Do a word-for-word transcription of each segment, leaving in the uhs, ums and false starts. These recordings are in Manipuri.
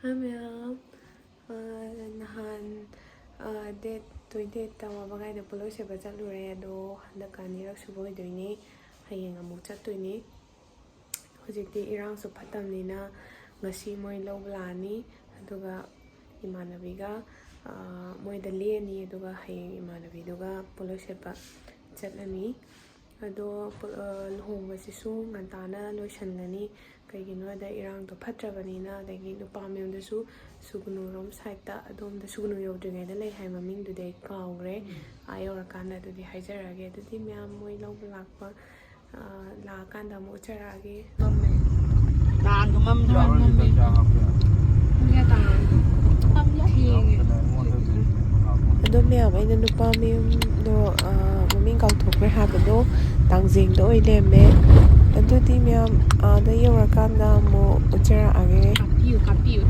ꯃꯌꯥꯝ, ꯑ, ꯅꯍꯥꯟ, ꯑ, ꯗꯦꯠ ꯇ꯭ꯋꯦꯟꯇꯤ ꯑꯩꯠꯇ ꯋꯥꯕꯒꯥꯏꯗ ꯄꯣꯠꯂꯣꯏ ꯁꯦꯠꯄ ꯆꯠꯂꯨꯔꯦ, ꯑꯗꯣ ꯍꯟꯗꯛꯀ ꯑꯅꯤꯔꯛ ꯁꯨꯕ ꯑꯣꯏꯗꯣꯏꯅꯦ꯫ ꯍꯌꯦꯡ ꯑꯃꯨꯛ ꯆꯠꯇꯣꯏꯅꯤ꯫ ꯍꯧꯖꯤꯛꯇꯤ ꯏꯔꯥꯡꯁꯨ ꯐꯠꯇꯕꯅꯤꯅ ꯉꯁꯤ ꯃꯣꯏ ꯂꯧꯕ ꯂꯥꯛꯑꯅꯤ, ꯑꯗꯨꯒ ꯏꯃꯥꯟꯅꯕꯤꯒ, ꯑ, ꯃꯣꯏꯗ ꯂꯦꯛꯑꯅꯤ, ꯑꯗꯨꯒ ꯍꯌꯦꯡ ꯏꯃꯥꯟꯅꯕꯤꯗꯨꯒ ꯄꯣꯠꯂꯣꯏ ꯁꯦꯠꯄ ꯆꯠꯂꯅꯤ꯫ ꯑꯗꯣ ꯄꯣ-, ꯑ, ꯂꯨꯍꯣꯡꯕꯁꯤꯁꯨ ꯉꯟꯇꯥꯅ ꯂꯣꯏꯁꯤꯟꯒꯅꯤ꯫ ꯀꯩꯒꯤꯅꯣꯗ ꯏꯔꯥꯡꯗꯣ ꯐꯠꯇ꯭ꯔꯕꯅꯤꯅ, ꯑꯗꯒꯤ ꯅꯨꯄꯥ ꯃꯌꯨꯝꯗꯁꯨ ꯁꯨꯒꯨꯅꯨꯔꯣꯝ ꯁꯥꯏꯠꯇ, ꯑꯗꯣꯝꯗ ꯁꯨꯒꯨꯅꯨ ꯌꯧꯗ꯭ꯔꯤꯉꯩꯗ ꯂꯩ ꯍꯥꯏ ꯃꯃꯤꯡꯗꯨꯗꯤ ꯑꯩ ꯀꯥꯎꯈ꯭ꯔꯦ꯫ ꯎꯝ꯫ ꯑꯥ ꯌꯧꯔꯀꯥꯟꯗ ꯑꯗꯨꯗꯤ ꯍꯥꯏꯖꯔꯛꯑꯒꯦ꯫ ꯑꯗꯨꯗꯤ ꯃꯌꯥꯝ ꯃꯣꯏ ꯂꯧꯕ ꯂꯥꯛꯄ, ꯑ, ꯂꯥꯛꯑꯀꯥꯟꯗ ꯑꯃꯨꯛ ꯎꯠꯆꯔꯛꯑꯒꯦ꯫ ꯃꯝꯃꯦ꯫ ꯇꯥꯡꯒ ꯃꯝꯗ꯭ꯔꯣ? ꯃꯝꯃꯦ꯫ ꯄꯨꯡ ꯀꯌꯥ ꯇꯥꯔꯒꯦ? ꯊꯦꯡꯉꯦ꯫ ꯑꯗꯣ ꯃꯌꯥꯝ, ꯑꯩꯅ ꯅꯨꯄꯥ ꯃꯌꯨꯝꯗꯣ, ꯑ, ꯃꯃꯤꯡ ꯀꯥꯎꯊꯣꯛꯈ꯭ꯔꯦ ꯍꯥꯏꯕꯗꯣ, ꯇꯥꯡꯖꯦꯡꯗ ꯑꯣꯏ ꯂꯩꯔꯝꯃꯦ꯫ ꯑꯗꯨꯗꯤ ꯃꯌꯥꯝ ꯑꯥꯗ ꯌꯧꯔꯀꯥꯟꯗ ꯑꯃꯨꯛ ꯎꯠꯆꯔꯛꯑꯒꯦ꯫ ꯀꯥꯞꯄꯤꯌꯨ, ꯀꯥꯞꯄꯤꯌꯨ꯫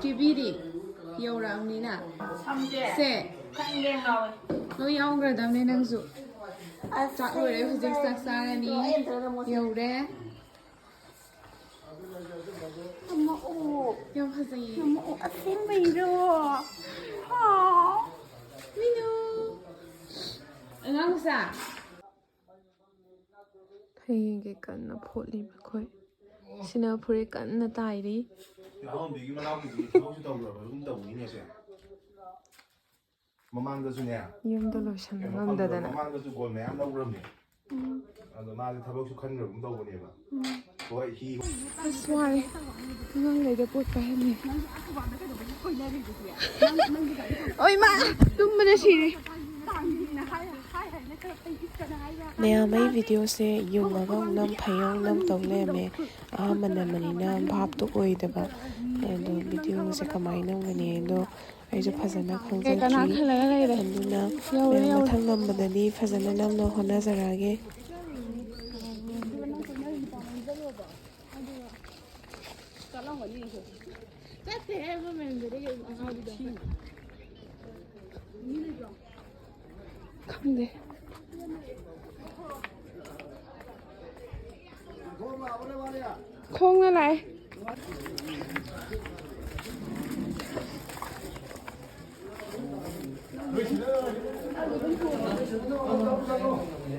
ꯀꯦꯕꯤꯗꯤ ꯌꯧꯔꯛꯑꯕꯅꯤꯅ꯫ ꯁꯝꯁꯦ ꯁꯦ꯫ ꯈꯪꯗꯦ, ꯉꯥꯎꯋꯦ꯫ ꯂꯣꯏ ꯌꯥꯎꯈ꯭ꯔꯗꯕꯅꯦ ꯅꯪꯁꯨ꯫ ꯑꯁ, ꯆꯥꯛ ꯂꯣꯏꯔꯦ, ꯍꯧꯖꯤꯛ ꯆꯥꯛ ꯆꯥꯔꯅꯤ꯫ ꯑꯩ ꯑꯝꯇ ꯅꯝꯃꯣꯁꯦ꯫ ꯌꯧꯔꯦ꯫ ꯅꯝꯃꯛꯑꯣ꯫ ꯌꯥꯝ ꯐꯖꯩꯌꯦ꯫ ꯅꯝꯃꯛꯑꯣ꯫ ꯑꯁꯦꯡꯕꯩꯔꯣ? ꯍꯥꯎ꯫ ꯃꯤꯅꯨ꯫ ꯑꯉꯥꯡ ꯃꯆꯥ꯫ ꯍꯌꯦꯡꯒꯤ ꯀꯟꯅ ꯐꯣꯠꯂꯤ ꯃꯈꯣꯏ꯫ ꯁꯤꯅ ꯐꯨꯔꯤꯠ ꯀꯟꯅ ꯇꯥꯏꯔꯤ꯫ ꯑꯍꯣꯝꯕꯤꯒꯤ ꯃꯅꯥꯎꯄꯤꯗꯨ ꯊꯕꯛꯁꯨ ꯇꯧꯈ꯭ꯔꯕ ꯑꯗꯨꯝ ꯇꯧꯕꯅꯤꯅꯦ ꯁꯦ꯫ ꯃꯃꯥꯡꯗꯁꯨꯅꯦ꯫ ꯌꯨꯝꯗꯣ ꯂꯣꯏꯁꯟꯕ ꯀꯩꯅꯣ ꯉꯝꯗꯗꯅ꯫ ꯃꯃꯥꯡꯗꯁꯨ ꯒꯣꯜ ꯃꯌꯥꯝ ꯂꯧꯈ꯭ꯔꯕꯅꯦ꯫ ꯎꯝ꯫ ꯑꯗꯣ ꯃꯥꯁꯦ ꯊꯕꯛꯁꯨ ꯈꯟꯈ꯭ꯔꯒꯨꯝ ꯇꯧꯕꯅꯦꯕ꯫ ꯎꯝ꯫ ꯍꯣꯏ, ꯍꯤ꯫ ꯑꯁ, ꯋꯥꯔꯦ꯫ ꯑꯉꯥꯡꯈꯩꯗ ꯄꯣꯠ ꯄꯥꯏꯍꯟꯅꯤ꯫ ꯑꯣꯏ ꯃꯥ! ꯇꯨꯝꯕꯗ ꯁꯤꯔꯦ꯫ ꯃꯌꯥꯝ, ꯑꯩ ꯚꯤꯗꯤꯑꯣꯁꯦ ꯌꯨꯡꯉꯒ ꯑꯃꯨꯛ ꯅꯝ, ꯐꯩ ꯑꯃꯨꯛ ꯅꯝ ꯇꯧ ꯂꯩꯔꯝꯃꯦ꯫ ꯑꯍꯥꯟꯕ ꯅꯝꯕꯅꯤꯅ ꯚꯥꯞꯇꯣ ꯑꯣꯏꯗꯕ꯫ ꯑꯗꯣ ꯚꯤꯗꯤꯑꯣꯁꯦ ꯀꯃꯥꯏꯅ ꯅꯝꯒꯅꯤꯗꯣ ꯑꯩꯁꯨ ꯐꯖꯅ ꯀꯅꯥ ꯈꯪꯖꯗ꯭ꯔꯤ꯫ ꯈꯜꯂꯒ ꯂꯩꯔꯦ? ꯑꯗꯨꯅ ꯌꯧꯔꯦ, ꯃꯌꯥꯝ ꯌꯧꯔꯦ꯫ ꯃꯊꯪ ꯅꯝꯕꯗꯗꯤ ꯐꯖꯅ ꯅꯝꯅꯕ ꯍꯣꯠꯅꯖꯔꯛꯑꯒꯦ꯫ ꯆꯠꯂꯝꯒꯅꯤ ꯑꯩꯁꯨ꯫ ꯆꯠꯇꯦꯍꯦ, ꯃꯣꯏ ꯃꯌꯨꯝꯗꯨꯗꯒꯤ ꯑꯉꯥꯎꯕꯤꯗꯣ꯫ ꯈꯪꯗꯦ꯫ ꯈꯣꯡꯅ ꯂꯥꯛꯑꯦ꯫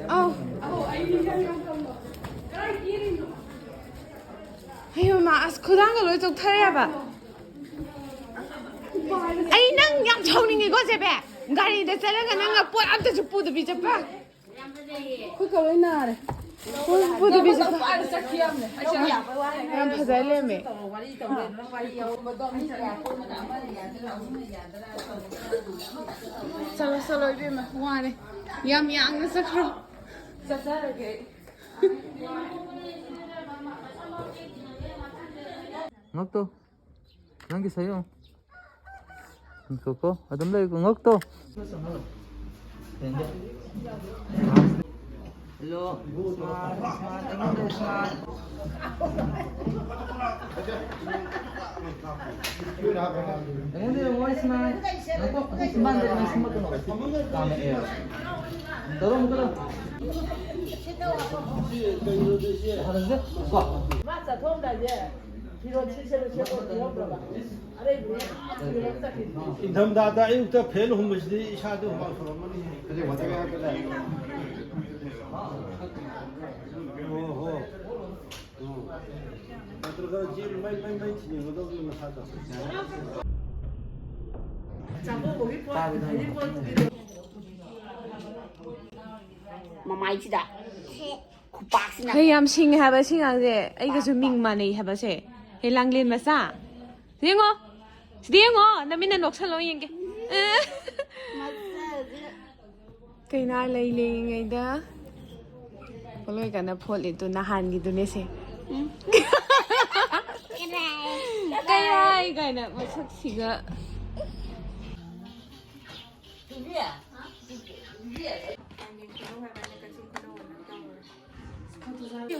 ꯑꯧ꯫ ꯑꯌꯣ ꯃꯥ, ꯑꯁ, ꯈꯨꯗꯥꯡꯒ ꯂꯣꯏ ꯆꯣꯛꯊꯔꯦꯕ꯫ ꯑꯩ ꯅꯪ ꯌꯥꯝ ꯁꯥꯎꯅꯤꯡꯉꯦꯀꯣ, ꯆꯦꯕꯦ꯫ ꯒꯥꯔꯤꯗ ꯆꯠꯂꯒ ꯅꯪꯅ ꯄꯣꯠ ꯑꯝꯇꯁꯨ ꯄꯨꯗꯕꯤ ꯆꯠꯄ꯫ ꯈꯨꯠꯀ ꯂꯣꯏ ꯅꯥꯔꯦ꯫ ꯄꯨ-, ꯄꯨꯗꯕꯤ ꯆꯠꯄ꯫ ꯌꯥꯝ ꯐꯖ ꯂꯩꯔꯝꯃꯦ꯫ ꯆꯠꯂꯣ, ꯆꯠꯂꯣ, ꯏꯕꯦꯝꯃ, ꯋꯥꯔꯦ꯫ ꯌꯥꯝ ꯌꯥꯡꯅ ꯆꯠꯈ꯭ꯔꯣ꯫ ꯆꯠꯆꯔꯒꯦ ꯑꯩ꯫ ꯉꯛꯇꯣ꯫ ꯅꯪꯒꯤ ꯁꯛ ꯌꯦꯡꯉꯨ꯫ ꯉꯥꯏꯈꯣꯀꯣ, ꯑꯗꯨꯝ ꯂꯩꯌꯨꯀꯣ, ꯉꯛꯇꯣ꯫ ꯍꯜꯂꯣ, ꯏꯁꯃꯥꯏꯜ, ꯏꯁꯃꯥꯏꯜ, ꯑꯩꯉꯣꯟꯗ ꯏꯁꯃꯥꯏꯜ꯫ ꯑꯩꯉꯣꯟꯗ ꯌꯦꯡꯉꯣ, ꯏꯁꯃꯥꯏꯜ꯫ ꯉꯥꯏꯈꯣ, ꯑꯗꯨꯝ ꯆꯤꯝꯕꯥꯟꯗ ꯑꯗꯨꯃꯥꯏꯅ ꯁꯨꯝꯃꯛꯀꯅꯣ꯫ ꯀꯥꯝꯃꯛꯑꯦꯕ꯫ ꯇꯧꯔꯣ, ꯑꯃꯨꯛ ꯇꯧꯔꯣ꯫ ꯀꯣ꯫ ꯃꯥ ꯆꯠꯊꯣꯛꯑꯝꯗꯥꯏꯁꯦ ꯐꯤꯔꯣꯜ ꯁꯤ ꯁꯦꯠꯂꯨ ꯁꯦꯠꯂꯨ ꯄꯤꯔꯝꯗ꯭ꯔꯕ? ꯑꯔꯩꯕꯅꯦ ꯄꯤꯔꯝ ꯆꯠꯈꯤꯅꯤ꯫ ꯏꯪꯊꯝꯊꯥꯗ ꯑꯌꯨꯛꯇ ꯐꯦꯟ ꯍꯨꯝꯕꯁꯤꯗꯤ ꯏꯁꯥꯗꯤ ꯍꯨꯃꯥꯡ ꯁꯧꯔꯝꯃꯅꯤ꯫ ꯑꯣ ꯍꯣ꯫ ꯎꯝ꯫ ꯅꯠꯇ꯭ꯔꯒ ꯆꯦ ꯃꯩ, ꯃꯩ, ꯃꯩ ꯊꯤꯟꯖꯤꯟꯒꯗꯧꯕꯅꯤ ꯃꯁꯥꯗꯣ꯫ ꯆꯥꯛꯀꯧꯕꯒꯤ ꯄꯣꯠ, ꯍꯩꯔꯤꯕꯣꯠꯀꯤꯗꯣ꯫ ꯃꯃꯥꯏꯁꯤꯗ꯫ ꯈꯨꯄꯥꯛꯁꯤꯅ꯫ ꯍꯩ ꯌꯥꯝ ꯁꯤꯡꯉꯦ ꯍꯥꯏꯕ ꯁꯤ ꯑꯉꯥꯡꯁꯦ꯫ ꯑꯩꯒꯁꯨ ꯃꯤꯡ ꯃꯥꯟꯅꯩ ꯍꯥꯏꯕꯁꯦ꯫ ꯍꯦ, ꯂꯥꯡꯂꯦꯟ ꯃꯆꯥ꯫ ꯁꯤꯗ ꯌꯦꯡꯉꯣ꯫ ꯁꯤꯗ ꯌꯦꯡꯉꯣ꯫ ꯅꯃꯤꯠꯅ ꯅꯣꯛꯁꯜꯂꯣ ꯌꯦꯡꯒꯦ꯫ ꯀꯩꯅꯥ ꯂꯩ ꯂꯦꯡꯉꯤꯉꯩꯗ ꯄꯣꯠꯂꯣꯏ ꯀꯟꯅ ꯐꯣꯠꯂꯤꯗꯨ ꯅꯍꯥꯟꯒꯤꯗꯨꯅꯦꯁꯦ꯫ ꯎꯝ꯫ ꯀꯩꯔꯥꯏ ꯀꯥꯏꯅ ꯃꯁꯛꯁꯤꯒ꯫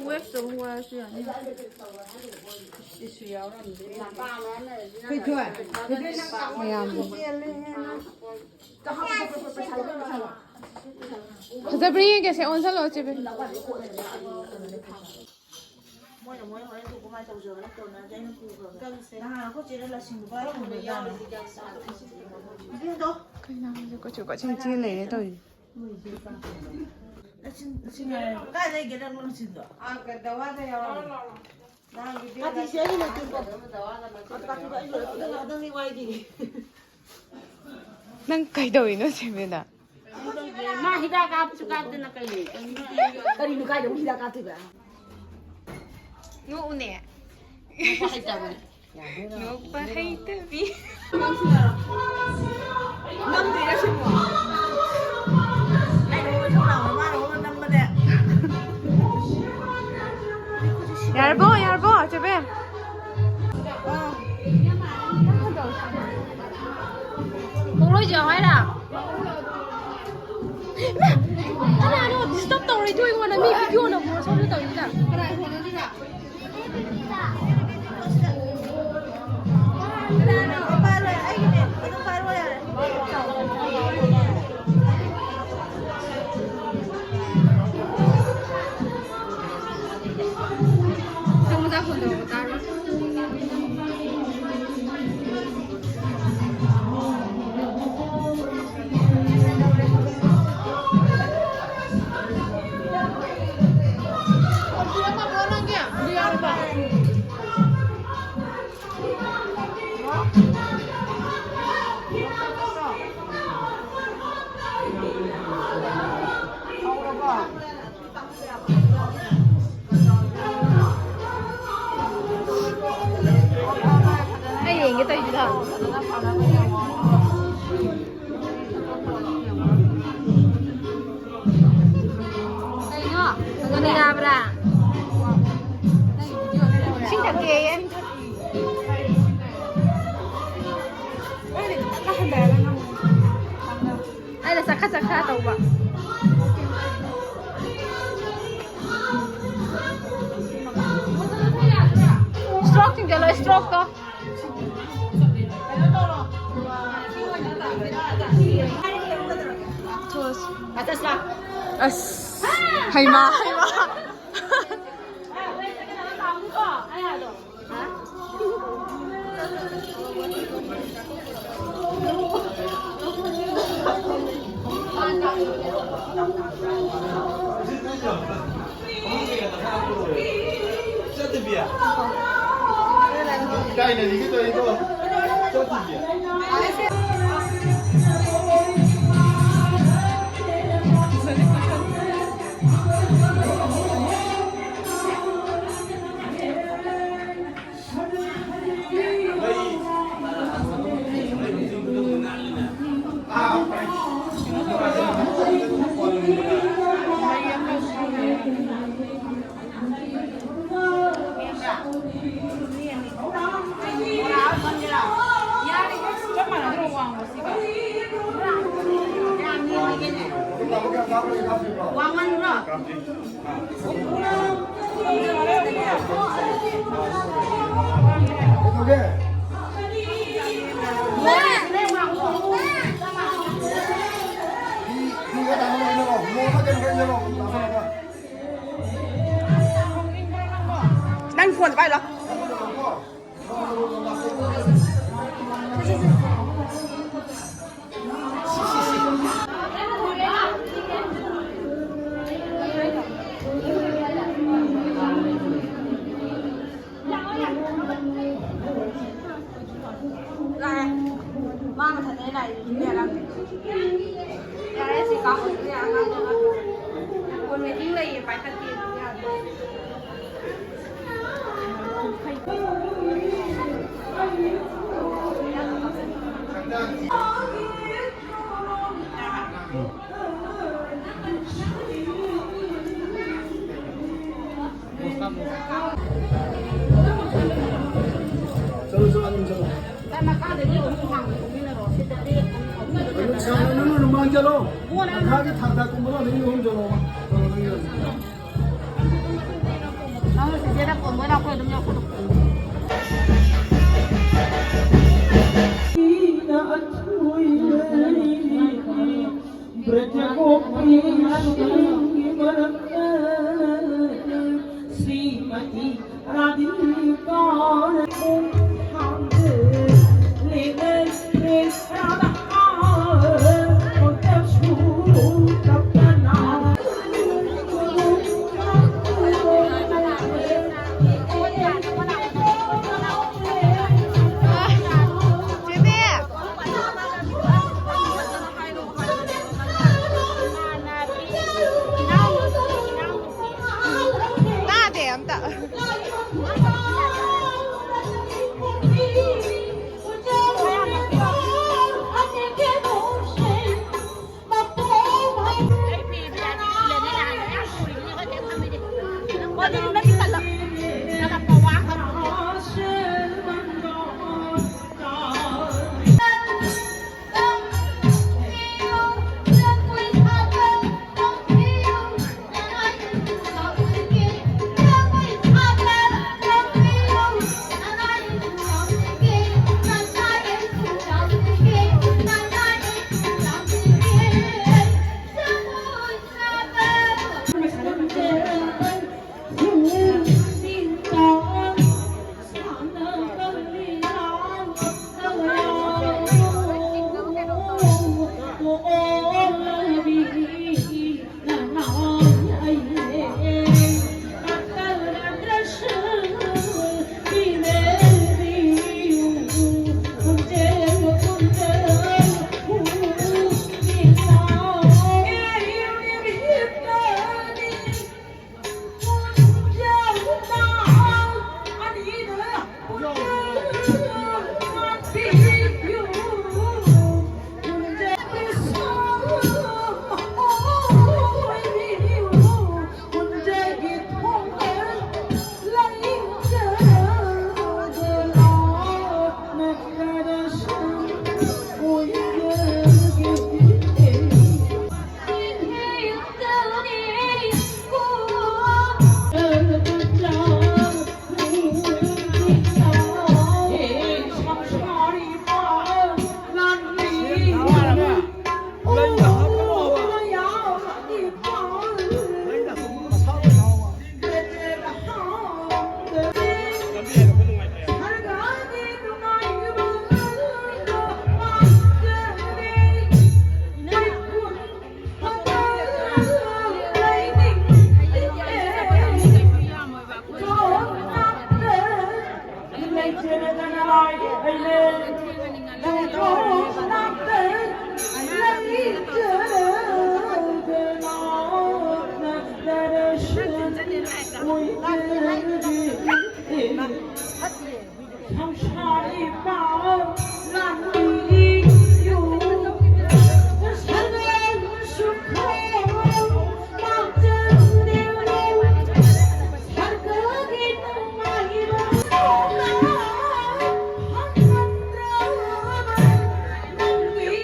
ꯋꯦꯕꯇ ꯑꯃꯨꯛ ꯋꯥꯔꯁꯨ ꯌꯥꯅꯤ꯫ ꯁꯤꯁꯨ ꯌꯥꯎꯔꯝꯗꯦ꯫ ꯊꯣꯏꯊꯣꯏ, ꯊꯣꯏꯊꯣꯏ, ꯅꯪ ꯃꯌꯥꯝ꯫ ꯐꯖꯕ꯭ꯔꯥ ꯌꯦꯡꯒꯦꯁꯦ, ꯑꯣꯟꯁꯜꯂꯣ, ꯆꯦ ꯕꯦ꯫ ꯃꯣꯏꯅ ꯃꯣꯏ ꯍꯣꯔꯦꯟ ꯊꯣꯛꯄ ꯃꯥꯏ ꯇꯧꯖꯕꯅ ꯀꯣꯟꯅꯗꯤ ꯑꯩꯅ ꯄꯨꯈ꯭ꯔꯕꯅꯦ꯫ ꯅꯍꯥꯟ ꯑꯩꯈꯣꯏ ꯆꯦꯅ ꯂꯁꯤꯡꯗꯣ ꯄꯥꯏꯔ ꯊꯝꯕꯖꯥꯠꯅꯦ꯫ ꯏꯕꯦꯝꯗꯣ꯫ ꯀꯩꯅꯣ ꯍꯥꯏꯁꯦ? ꯀꯣꯏꯆꯨ ꯀꯣꯏꯆꯦꯟ ꯆꯦꯟ ꯂꯩꯔꯦ ꯇꯧꯔꯤꯁꯦ꯫ ꯂꯁꯤꯡ, ꯂꯁꯤꯡ ꯍꯥꯏꯔꯦ꯫ ꯀꯥꯏ ꯂꯩꯒꯦ ꯅꯪ ꯂꯁꯤꯡꯗꯣ? ꯑꯥ, ꯗꯋꯥꯗ ꯌꯥꯎꯔꯝꯃꯦ꯫ ꯅꯍꯥꯟꯒꯤ ꯀꯥꯇꯤꯁꯦ ꯑꯩꯒꯤ ꯂꯁꯤꯡꯗꯣ꯫ ꯗꯋꯥꯗ ꯃꯆꯦꯠ ꯑꯝꯇ ꯀꯥꯇꯤꯗꯣ ꯑꯩ ꯂꯣꯏꯔꯦ꯫ ꯅꯪ, ꯅꯪꯗꯤ ꯋꯥꯏꯒꯤ꯫ ꯅꯪ ꯀꯩꯗꯧꯔꯤꯅꯣ ꯁꯤꯕꯦꯅ? ꯃꯥ ꯍꯤꯗꯥꯛ ꯀꯥꯞꯁꯨ ꯀꯥꯞꯇꯅ ꯀꯩꯅꯣ? ꯀꯔꯤꯅꯣ, ꯀꯥꯏꯗ ꯑꯃꯨꯛ ꯍꯤꯗꯥꯛ ꯀꯥꯞꯇꯣꯏꯕ? ꯅꯣꯛꯎꯅꯦ꯫ ꯅꯣꯛꯄ ꯍꯩꯇꯕꯅꯦ꯫ ꯅꯣꯛꯄ ꯍꯩꯇꯕꯤ꯫ ꯅꯝꯗ꯭ꯔꯤꯔ ꯁꯤꯕꯣ? ꯑꯩꯅ ꯃꯣꯏ ꯊꯣꯛ ꯂꯥꯎꯕ ꯃꯥꯅ ꯃꯉꯣꯟꯗ ꯅꯝꯕꯅꯦ꯫ ꯌꯥꯔꯕꯣ, ꯌꯥꯔꯕꯣ, ꯆꯦꯕꯦ? ꯈꯣꯡꯂꯣꯏꯁꯨ ꯌꯥꯎ ꯍꯥꯏꯔ? ꯀꯅꯥꯅꯣ disturb ꯇꯧꯔꯤꯗꯣ ꯑꯩꯉꯣꯟꯗ? ꯃꯤ video ꯅꯝꯃꯣ ꯁꯣꯝꯗ ꯇꯧꯔꯤꯁꯤꯅ꯫ ꯑꯩ ꯌꯦꯡꯒꯦ ꯇꯧꯔꯤꯁꯤꯗ꯫ ꯀꯩꯅꯣ? ꯑꯗꯨꯅ ꯌꯥꯕ꯭ꯔꯥ? ꯏꯁꯤꯡ ꯊꯛꯀꯦꯌꯦ꯫ ꯑꯩꯅ ꯆꯠꯈ ꯆꯠꯈ ꯇꯧꯕ꯫ Stroke ꯊꯤꯡꯖꯜꯂꯣ, stroke ꯇꯣ꯫ ꯑꯁ, ꯍꯩꯃꯥ, ꯍꯩꯃꯥ꯫ ꯀꯥꯏꯅꯔꯤꯒꯦ ꯇꯧꯔꯤꯗꯣ? ꯆꯠꯇꯤꯌꯦ꯫ ꯋꯥꯡꯃꯟꯕ꯭ꯔꯣ? ꯅꯪ ꯐꯣꯟ ꯄꯥꯏꯔꯣ꯫ ꯂꯥꯛꯑꯦ꯫ ꯃꯥ ꯃꯊꯟꯇ ꯂꯥꯛꯏ꯫ ꯌꯥꯔꯦ, ꯁꯤ ꯀꯥꯞꯄꯁꯨ ꯌꯥ-, ꯑꯉꯥꯡꯗꯣ ꯅꯠꯇ꯭ꯔꯣ? ꯐꯣꯟ ꯋꯦꯇꯤꯡ ꯂꯩꯌꯦ, ꯄꯥꯏꯈꯠꯀꯦ ꯑꯗꯨꯝ ꯌꯥꯗꯦ꯫ ꯆꯠꯂꯣ, ꯆꯠꯂꯣ, ꯑꯗꯨꯝ ꯆꯠꯂꯣ꯫ ꯑꯗꯨꯝ ꯁꯥꯡꯅ ꯅꯪꯅ ꯑꯗꯨꯝ ꯃꯥꯡ ꯆꯠꯂꯣ꯫ ꯃꯈꯥꯒꯤ ꯊꯥꯛ ꯊꯥꯛ ꯀꯨꯝꯕꯗꯣ ꯑꯗꯨꯝ ꯌꯧꯍꯟ ꯆꯠꯂꯣꯕ꯫ ꯆꯠꯂꯣ, ꯅꯪ ꯌꯧꯍꯟ ꯆꯠꯂꯣ꯫ ꯅꯪꯅ ꯆꯤꯆꯦꯗ ꯀꯣꯟꯕ ꯂꯥꯛꯄ ꯑꯗꯨꯝ ꯌꯥꯎꯁꯜꯂꯣ꯫ श्रीमती राधिका। ꯇꯥꯗꯦ ꯑꯝꯇ꯫ ꯁꯪꯁꯥꯔꯤ ꯄꯥꯎ ꯂꯥꯟꯃꯤꯌꯨ ꯁꯔꯒ ꯁꯨꯈ ꯂꯥꯛꯆꯟꯗꯦꯔꯣ꯫ ꯁꯔꯒꯒꯤ ꯅꯨꯡꯉꯥꯏꯕ ꯐꯪꯉꯛꯇ꯭ꯔꯕ ꯅꯪꯒꯤ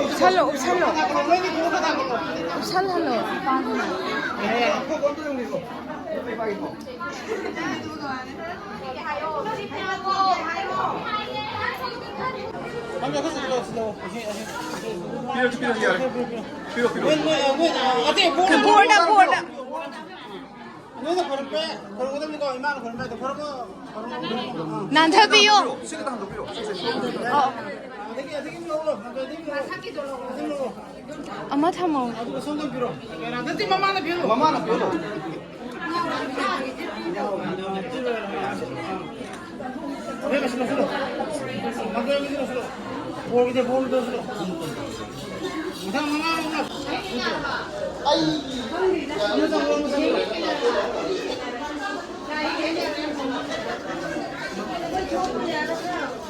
ꯎꯞꯁꯜꯂꯣ, ꯎꯞꯁꯜꯂꯣ꯫ ꯎꯞꯁꯜꯍꯜꯂꯣ꯫ ꯄꯤꯔꯛꯑꯣ, ꯄꯤꯔꯛꯑꯣ, ꯌꯥꯔꯦ꯫ ꯄꯤꯔꯛꯑꯣ, ꯄꯤꯔꯛꯑꯣ꯫ ꯕꯣꯔꯗ, ꯕꯣꯔꯗ꯫ ꯅꯣꯏꯅ ꯈꯣꯏꯔꯝꯕ, ꯈꯣꯏꯔꯝꯒꯗꯕꯅꯤꯀꯣ, ꯏꯃꯥꯅ ꯈꯣꯏꯔꯝꯕ ꯍꯥꯏꯗꯣ ꯈꯣꯏꯔꯝꯃꯣ, ꯈꯣꯏꯔꯝꯃꯣ꯫ ꯅꯥꯟꯊꯕꯤꯌꯣ꯫ ꯁꯤ ꯈꯤꯇꯪ ꯍꯟꯗꯣꯛꯄꯤꯔꯣ꯫ ꯁꯤ, ꯁꯤ, ꯁꯤ꯫ ꯑꯣ꯫ ꯑꯗꯒꯤ, ꯑꯗꯒꯤ ꯑꯃ ꯂꯧꯔꯣ, ꯑꯗꯒꯤ ꯑꯃ ꯂꯧꯔꯣ꯫ ꯑꯗꯒꯤ ꯑꯃ ꯂꯧꯔꯣ꯫ ꯑꯃ ꯊꯝꯃꯣ꯫ ꯑꯗꯨꯒ ꯁꯣꯝꯗ ꯄꯤꯔꯣ꯫ ꯅꯠꯇꯦ, ꯃꯃꯥꯅ ꯄꯤꯔꯣ꯫ ꯃꯃꯥꯅ ꯄꯤꯔꯣ꯫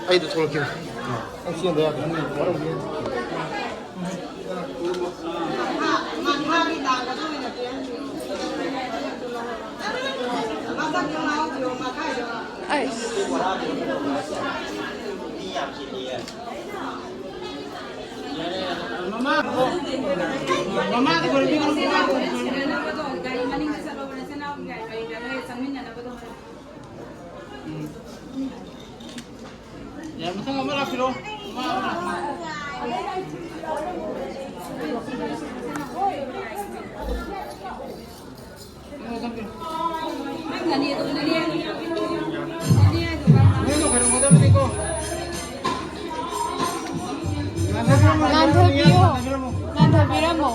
ꯑꯩꯗꯣ ꯊꯣꯛꯂꯛꯀꯦ꯫ ꯑꯩ ꯆꯦꯟꯗ ꯌꯥꯗꯦ꯫ ꯑꯩꯁ꯫ ꯌꯥꯏ, ꯃꯊꯪ ꯑꯃ ꯂꯥꯛꯄꯤꯔꯣ꯫ ꯅꯥꯟꯊꯣꯛꯄꯤꯌꯨ꯫ ꯅꯥꯟꯊꯣꯛꯄꯤꯔꯝꯃꯣ꯫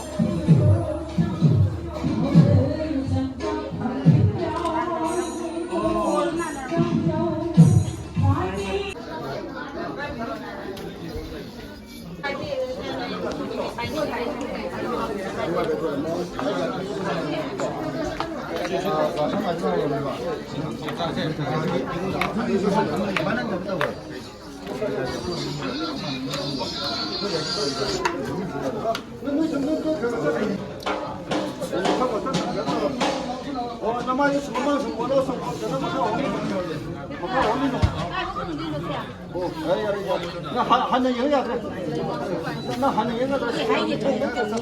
ꯅꯪ ꯍꯥꯟꯅ ꯌꯦꯡ ꯌꯥꯗ꯭ꯔꯦ꯫ ꯅꯪ ꯍꯥꯟꯅ ꯌꯦꯡ ꯌꯥꯗ꯭ꯔꯦ꯫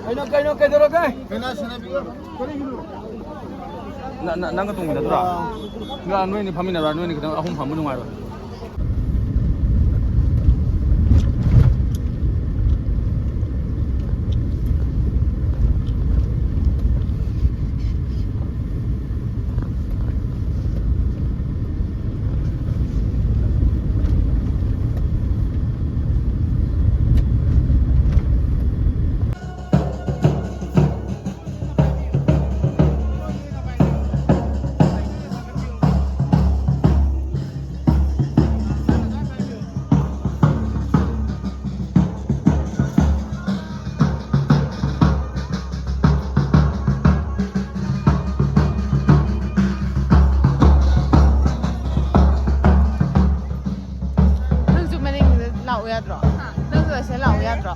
ꯀꯩꯅꯣ, ꯀꯩꯅꯣ, ꯀꯩꯗꯧꯔꯒꯦ? ꯅ-, ꯅ-, ꯅꯪꯒ ꯇꯣꯡꯃꯤꯟꯅꯗꯣꯏꯔꯥ? ꯅ-, ꯅꯣꯏꯅꯤ ꯐꯝꯃꯤꯟꯅꯔꯣ, ꯅꯣꯏꯅꯤ ꯈꯤꯇꯪ ꯑꯍꯨꯝ ꯐꯝꯕ ꯅꯨꯡꯉꯥꯏꯔꯣꯏ꯫ ꯅꯪꯁꯨ ꯃꯅꯤꯡꯗ ꯂꯥꯛꯎ ꯌꯥꯗ꯭ꯔꯣ? ꯅꯪꯁꯨ ꯑꯁꯤꯗ ꯂꯥꯛꯎ ꯌꯥꯗ꯭ꯔꯣ?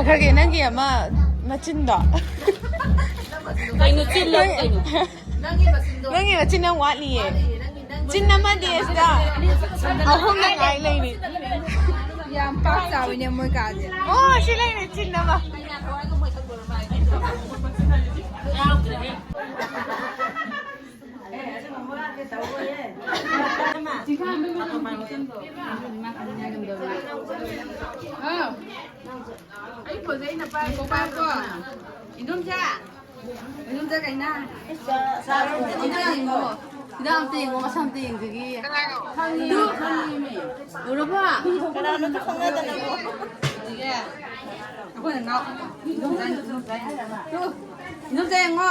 ꯈꯔꯒꯦ ꯅꯪꯒꯤ ꯑꯃ ꯃꯆꯤꯟꯗꯣ꯫ ꯀꯩꯅꯣ ꯆꯤꯜꯂꯣ ꯀꯩꯅꯣ? ꯅꯪꯒꯤ ꯃꯆꯤꯟ ꯌꯥꯝ ꯋꯥꯠꯂꯤꯌꯦ꯫ ꯆꯤꯟ ꯑꯃꯗꯤ ꯑꯁꯤꯗ꯫ ꯑꯍꯨꯝꯅ ꯉꯥꯏ ꯂꯩꯔꯤ꯫ ꯌꯥꯝ ꯄꯥꯛ ꯆꯥꯎꯏꯅꯦ ꯃꯣꯏ ꯀꯥꯁꯦ꯫ ꯑꯣ, ꯁꯤ ꯂꯩꯔꯦ ꯆꯤꯟ ꯑꯃ꯫ ꯑꯩ ꯐꯣꯟꯁꯦ ꯑꯩꯅ ꯄꯥꯏꯀꯣ, ꯄꯥꯏꯀꯣ꯫ ꯏꯗꯣꯝꯆꯥ꯫ ꯏꯗꯣꯝꯆꯥ ꯀꯩꯅ? ꯁꯤꯗ ꯌꯦꯡꯉꯣ꯫ ꯁꯤꯗ ꯑꯝꯇ ꯌꯦꯡꯉꯣ, ꯃꯁꯝ ꯑꯝꯇ ꯌꯦꯡꯖꯒꯦ꯫ ꯈꯪꯉꯤ, ꯈꯪꯉꯤꯃꯤ꯫ ꯎꯔꯕꯣ? ꯀꯅꯥꯅꯣꯁꯨ ꯈꯪꯅꯗꯅꯕꯨ꯫ ꯁꯤꯒꯦ꯫ ꯑꯩꯈꯣꯏꯅ ꯉꯥꯎ-, ꯏꯗꯣꯝꯆꯥ, ꯏꯗꯣꯝꯆꯥ ꯌꯦꯡꯉꯣ꯫ ꯇꯨ, ꯏꯗꯣꯝꯆꯥ ꯌꯦꯡꯉꯣ꯫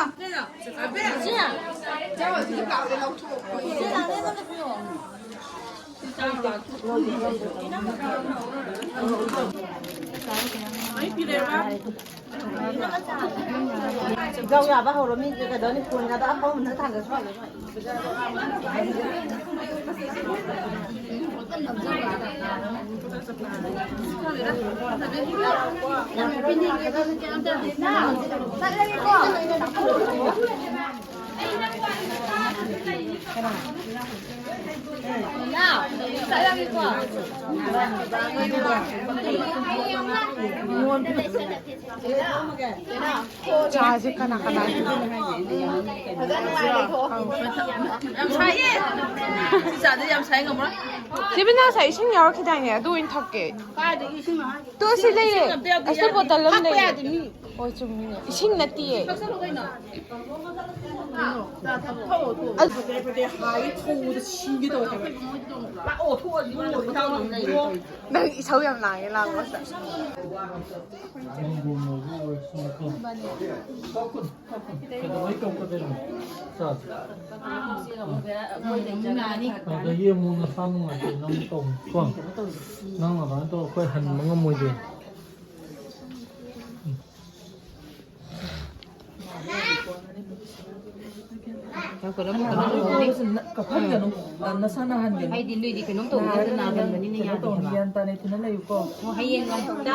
ꯏꯖꯧ ꯌꯥꯕ ꯍꯧꯔꯣ, ꯃꯤ ꯀꯩꯗꯧꯅꯤ, ꯐꯣꯟꯒꯗꯣ ꯑꯐꯥꯎꯕꯅ ꯊꯥꯡꯒꯠꯈ꯭ꯔꯣ꯫ ꯆꯥꯁꯦ ꯀꯅꯥ ꯀꯅꯥ? ꯐꯖꯅ ꯅꯨꯡꯉꯥꯏ ꯂꯩꯊꯣꯛꯑꯣ꯫ ꯌꯥꯝ ꯁꯥꯏꯌꯦ꯫ ꯁꯤ ꯆꯥꯗꯤ ꯌꯥꯝ ꯁꯥꯏ, ꯉꯝꯃꯔꯣꯏ꯫ ꯁꯤꯕꯤꯅꯥ ꯉꯁꯥꯏ ꯏꯁꯤꯡ ꯌꯥꯎꯔꯛꯈꯤꯗꯥꯏꯅꯦ? ꯑꯗꯨ ꯑꯣꯏꯅ ꯊꯛꯀꯦ꯫ ꯀꯥꯏꯗꯒꯤ ꯏꯁꯤꯡꯅꯣ ꯍꯥꯏꯁꯦ? ꯇꯨ ꯁꯤ ꯂꯩꯔꯦ꯫ ꯏꯁꯤꯡ ꯑꯝꯇ ꯌꯥꯎꯗꯦ, ꯑꯁꯤ ꯌꯥꯗꯦ꯫ ꯕꯣꯇꯜ ꯑꯃ ꯊꯛꯄ ꯂꯩꯔꯦ꯫ ꯌꯥꯗꯦ ꯃꯤ꯫ ꯍꯣꯏ, ꯆꯨꯝꯃꯤꯅꯦ꯫ ꯏꯁꯤꯡ ꯅꯠꯇꯤꯌꯦ꯫ ꯊꯛꯆꯜꯂꯨ ꯀꯩꯅꯣ꯫ ꯊꯛꯑꯣ, ꯊꯛꯑꯣ꯫ ꯑꯁ꯫ ꯐꯖꯩ, ꯐꯖꯩ ꯍꯥꯏꯒꯦ ꯊꯣꯡꯕꯗ ꯁꯤꯒꯦ ꯇꯧꯋꯦ ꯍꯥꯏꯕ꯫ ꯂꯥꯛꯑꯣ, ꯊꯣꯛꯑꯣ, ꯏꯕꯨꯡꯉꯣ, ꯏꯕꯨꯡꯉꯣ꯫ ꯅꯪ ꯏꯁꯧ ꯌꯥꯝ ꯂꯥꯡꯉꯦ, ꯂꯥꯡꯕ꯫ ꯀꯩꯗꯧꯕꯩ ꯀꯞꯀꯗꯣꯏꯅꯣ? ꯆꯥꯁꯤ꯫ ꯑꯗꯒꯤ ꯑꯃꯨꯛ ꯅꯁꯥ ꯅꯨꯡꯉꯥꯏꯇꯦ, ꯅꯪ ꯇꯧꯅꯨꯀꯣ꯫ ꯅꯪ ꯑꯗꯨꯃꯥꯏꯅ ꯇꯧꯔ ꯑꯩꯈꯣꯏ ꯍꯟꯕ ꯉꯝꯃꯣꯏꯗꯣꯏꯅꯤ꯫ ꯀꯩꯅꯣ ꯇꯧꯕꯁꯨ ꯅ-, ꯀꯞꯍꯟꯒꯅꯨ꯫ ꯅ-, ꯅꯁꯥ ꯅꯥꯍꯟꯒꯅꯨ꯫ ꯍꯥꯏꯗꯤ ꯅꯣꯏꯗꯤ ꯀꯩꯅꯣꯝ ꯇꯧꯕꯗ ꯅꯥꯒꯟꯕꯅꯤꯅ ꯀꯩꯅꯣ ꯇꯧꯅꯤ, ꯌꯥꯗꯦ ꯍꯥꯏꯕ꯫ ꯒ꯭ꯌꯥꯟ ꯇꯥꯅ ꯏꯊꯟꯗ ꯂꯩꯌꯨꯀꯣ꯫ ꯑꯣ, ꯍꯌꯦꯡ ꯑꯃꯨꯛꯇ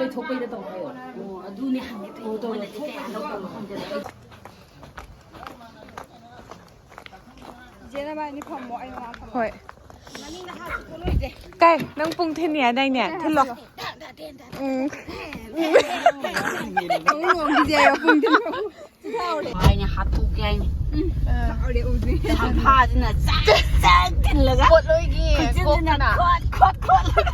ꯂꯣꯏꯊꯣꯛꯄꯩꯗ ꯇꯧ ꯍꯥꯏꯌꯣ꯫ ꯑꯣ, ꯑꯗꯨꯅꯦ ꯍꯪꯒꯦ ꯇꯧꯔꯤꯁꯦ꯫ ꯃꯣꯏꯅꯗꯤ ꯀꯌꯥ ꯂꯧꯗꯕꯅꯣ ꯈꯪꯗꯦ꯫ ꯆꯤꯆꯦ ꯅꯕꯥꯅꯤ ꯐꯝꯃꯣ, ꯑꯩ ꯃꯃꯥꯡ ꯐꯝꯃꯣ꯫ ꯍꯣꯏ꯫ ꯀꯥꯏ, ꯅꯪ ꯄꯨꯡ ꯊꯤꯟꯅꯤ ꯍꯥꯏꯗꯥꯏꯅꯦ? ꯊꯤꯜꯂꯣ꯫ ꯎꯝ꯫ ꯍꯥꯏꯅꯦ, ꯍꯥꯠꯇꯣꯛꯀꯦ ꯍꯥꯏꯅꯦ꯫ ꯁꯝꯐꯥꯁꯤꯅ ꯆꯥꯛ ꯆꯥꯛ ꯊꯤꯜꯂꯒ ꯄꯣꯠꯂꯣꯏꯒꯤ ꯈꯨꯠꯆꯤꯟꯁꯤꯅ ꯀꯣꯛꯇꯅ꯫ ꯈꯣꯠ ꯈꯣꯠ ꯈꯣꯠꯂꯒ꯫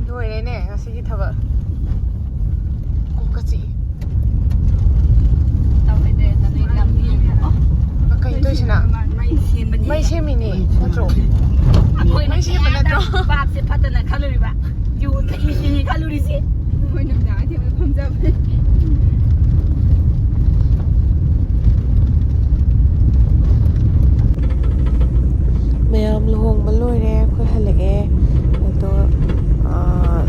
ꯂꯣꯏꯔꯦꯅꯦ ꯉꯁꯤꯒꯤ ꯊꯕꯛ꯫ ꯀꯣꯛꯀ ꯆꯤꯛꯏ꯫ ꯇꯧꯔꯣꯏꯗ꯭ꯔꯦ, ꯅꯣꯏ ꯂꯝꯕꯤ꯫ ꯑꯣ꯫ ꯀꯩꯅꯣ ꯇꯧꯔꯤꯁꯤꯅ? ꯃꯩ ꯁꯦꯝꯕꯅꯤ꯫ ꯃꯩ ꯁꯦꯝꯃꯤꯅꯦ, ꯅꯠꯇ꯭ꯔꯣ? ꯑꯩꯈꯣꯏꯅ ꯃꯩ ꯁꯦꯝꯕ ꯅꯠꯇ꯭ꯔꯣ? ꯄꯥꯞꯁꯦ ꯐꯠꯇꯅ ꯈꯜꯂꯨꯔꯤꯕ꯫ ꯌꯨ ꯊꯛꯏꯁꯤꯅꯤ ꯈꯜꯂꯨꯔꯤꯁꯤ꯫ ꯃꯣꯏ ꯅꯨꯃꯤꯗꯥꯡ ꯑꯊꯦꯡꯕꯗ ꯐꯝꯖꯕꯅꯦ꯫ ꯃꯌꯥꯝ ꯂꯨꯍꯣꯡꯕ ꯂꯣꯏꯔꯦ, ꯑꯩꯈꯣꯏ ꯍꯜꯂꯛꯑꯦ꯫ ꯑꯗꯣ, ꯑꯥ,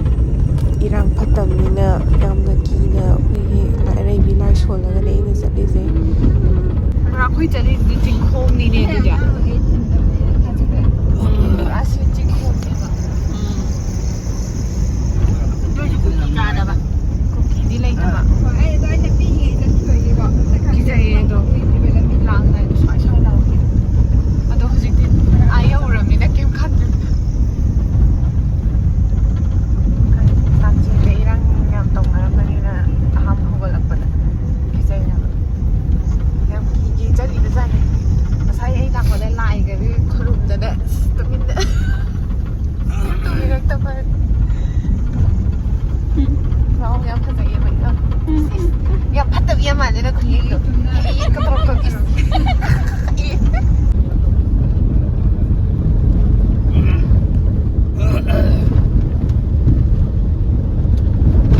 ꯏꯔꯥꯡ ꯐꯠꯇꯕꯅꯤꯅ ꯌꯥꯝꯅ ꯀꯤꯅ ꯑꯩꯈꯣꯏꯒꯤ ꯑꯔꯩꯕꯤ ꯂꯥꯏ ꯁꯣꯜꯂꯒꯅꯦ ꯑꯩꯅ ꯆꯠꯂꯤꯁꯦ꯫ ꯄꯨꯔꯥ ꯑꯩꯈꯣꯏ ꯆꯠꯂꯤꯁꯤꯗꯤ ꯆꯤꯡꯈꯣꯡꯅꯤꯅꯦ ꯑꯗꯨꯗꯤ꯫ ꯎꯝ, ꯑꯁꯤ ꯆꯤꯡꯈꯣꯡꯅꯦꯕ꯫ ꯎꯝ꯫ ꯑꯗꯨ ꯑꯣꯏꯁꯨ ꯀꯨꯀꯤ ꯆꯥꯗꯕ꯫ ꯀꯨꯀꯤꯗꯤ ꯂꯩꯇꯕ꯫ ꯍꯣꯏ, ꯑꯩ ꯑꯗꯣ ꯑꯩꯅ ꯄꯤꯛꯏꯉꯩꯗ ꯊꯤꯕꯒꯤꯀꯣ꯫ ꯀꯤꯖꯩꯌꯦ ꯑꯗꯣ꯫ ꯂꯥꯡꯗꯥꯏꯗꯣ ꯁ꯭ꯋꯥꯏ ꯁ꯭ꯋꯥꯏ ꯂꯥꯎꯕꯒꯤ꯫ ꯑꯗꯣ ꯍꯧꯖꯤꯛꯇꯤ ꯑꯥ ꯌꯧꯔꯕꯅꯤꯅ ꯀꯩꯝ ꯈꯟꯗ꯭ꯔꯦ꯫ ꯀꯥꯛꯆꯤꯡꯗ ꯏꯔꯥꯡ ꯌꯥꯝ ꯇꯧꯅꯔꯝꯕꯅꯤꯅ ꯑꯍꯥꯟꯕ ꯍꯧꯒꯠꯂꯛꯄꯗ ꯀꯤꯖꯩ ꯍꯥꯏꯕ꯫ ꯌꯥꯝ ꯀꯤ ꯀꯤ ꯆꯠꯂꯤꯕꯖꯥꯠꯅꯤ꯫ ꯉꯁꯥꯏ ꯑꯩ ꯂꯥꯛꯄꯗ ꯂꯥꯏꯒꯁꯦ ꯈꯨꯔꯨꯝꯗꯅ ꯑꯁ ꯇꯨꯃꯤꯟꯅ ꯇꯨꯕꯤꯔꯛꯇꯕ꯫ ꯃꯑꯣꯡ ꯌꯥꯝ ꯐꯖꯩꯌꯦꯕ ꯑꯩꯗꯣ꯫ ꯌꯥꯝ ꯐꯠꯇꯕꯤ ꯌꯥꯝ ꯃꯥꯜꯂꯦ ꯅꯪ ꯈꯨꯌꯦꯡꯗꯣ꯫ ꯀꯇ꯭ꯔꯣꯛ ꯇꯧ-, ꯏꯁ꯫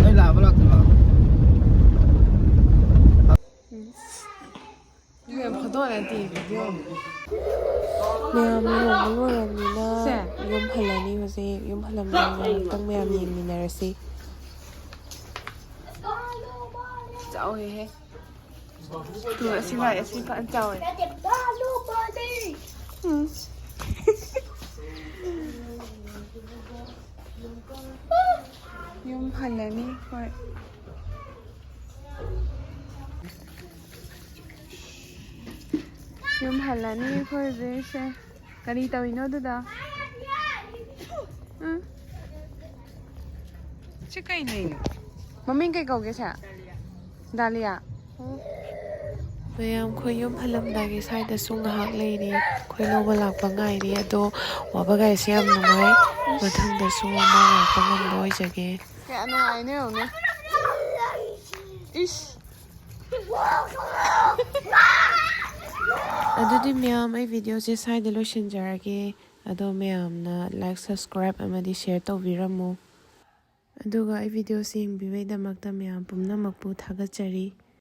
ꯅꯣꯏ ꯂꯥꯛꯑꯕ ꯂꯥꯛꯇ꯭ꯔꯤꯕ? ꯏꯕꯦꯝ, ꯐꯣꯇꯣ ꯅꯠꯇꯦ, ꯚꯤꯗꯤꯑꯣꯅꯦ꯫ ꯃꯌꯥꯝ ꯂꯨꯍꯣꯡꯕ ꯂꯣꯏꯔꯕꯅꯤꯅ ꯁꯦ꯫ ꯌꯨꯝ ꯍꯜꯂꯅꯤ ꯍꯧꯖꯤꯛ꯫ ꯌꯨꯝ ꯍꯜꯂꯝꯗꯥꯏꯗ ꯉꯥꯏꯍꯥꯛꯇꯪ ꯃꯌꯥꯝ ꯌꯦꯡꯃꯤꯟꯅꯔꯁꯤ꯫ ꯆꯥꯎꯋꯦꯍꯦ꯫ ꯇꯨ, ꯑꯁꯤ ꯉꯥꯏ, ꯑꯁꯤ ꯐꯖꯅ ꯆꯥꯎꯋꯦ꯫ ꯎꯝ꯫ ꯌꯨꯝ ꯍꯜꯂꯅꯤ ꯑꯩꯈꯣꯏ꯫ ꯌꯨꯝ ꯍꯜꯂꯅꯤ ꯑꯩꯈꯣꯏ ꯍꯧꯖꯤꯛꯁꯦ꯫ ꯀꯔꯤ ꯇꯧꯔꯤꯅꯣ ꯑꯗꯨꯗ? ꯎꯝ꯫ ꯁꯤ ꯀꯩꯅꯣ? ꯃꯃꯤꯡ ꯀꯩ ꯀꯧꯒꯦ ꯁꯦ? ꯗꯥꯂꯤꯌꯥ꯫ ꯃꯌꯥꯝ ꯑꯩꯈꯣꯏ ꯌꯨꯝ ꯍꯜꯂꯝꯗꯥꯏꯒꯤ ꯁ꯭ꯋꯥꯏꯗꯁꯨ ꯉꯥꯏꯍꯥꯛ ꯂꯩꯔꯤ꯫ ꯑꯩꯈꯣꯏ ꯂꯧꯕ ꯂꯥꯛꯄ ꯉꯥꯏꯔꯤ꯫ ꯑꯗꯣ ꯋꯥꯕꯒꯥꯏꯁꯦ ꯌꯥꯝ ꯅꯨꯡꯉꯥꯏ꯫ ꯃꯊꯪꯗꯁꯨ ꯑꯃ ꯂꯥꯛꯄ ꯉꯝꯕ ꯑꯣꯏꯖꯒꯦ꯫ ꯀꯌꯥ ꯅꯨꯡꯉꯥꯏꯅꯣ ꯌꯦꯡꯉꯨꯅꯦ꯫ ꯏꯁ꯫ ꯑꯗꯨꯗꯤ ꯃꯌꯥꯝ, ꯑꯩ ꯚꯤꯗꯤꯑꯣꯁꯦ ꯁ꯭ꯋꯥꯏꯗ ꯂꯣꯏꯁꯤꯟꯖꯔꯒꯦ꯫ ꯑꯗꯣ ꯃꯌꯥꯝꯅ like, subscribe ꯑꯃꯗꯤ share ꯇꯧꯕꯤꯔꯝꯃꯨ꯫ ꯑꯗꯨꯒ ꯑꯩ ꯚꯤꯗꯤꯑꯣꯁꯦ ꯌꯦꯡꯕꯤꯕꯩꯗꯃꯛꯇ ꯃꯌꯥꯝ ꯄꯨꯝꯅꯃꯛꯄꯨ ꯊꯥꯒꯠꯆꯔꯤ꯫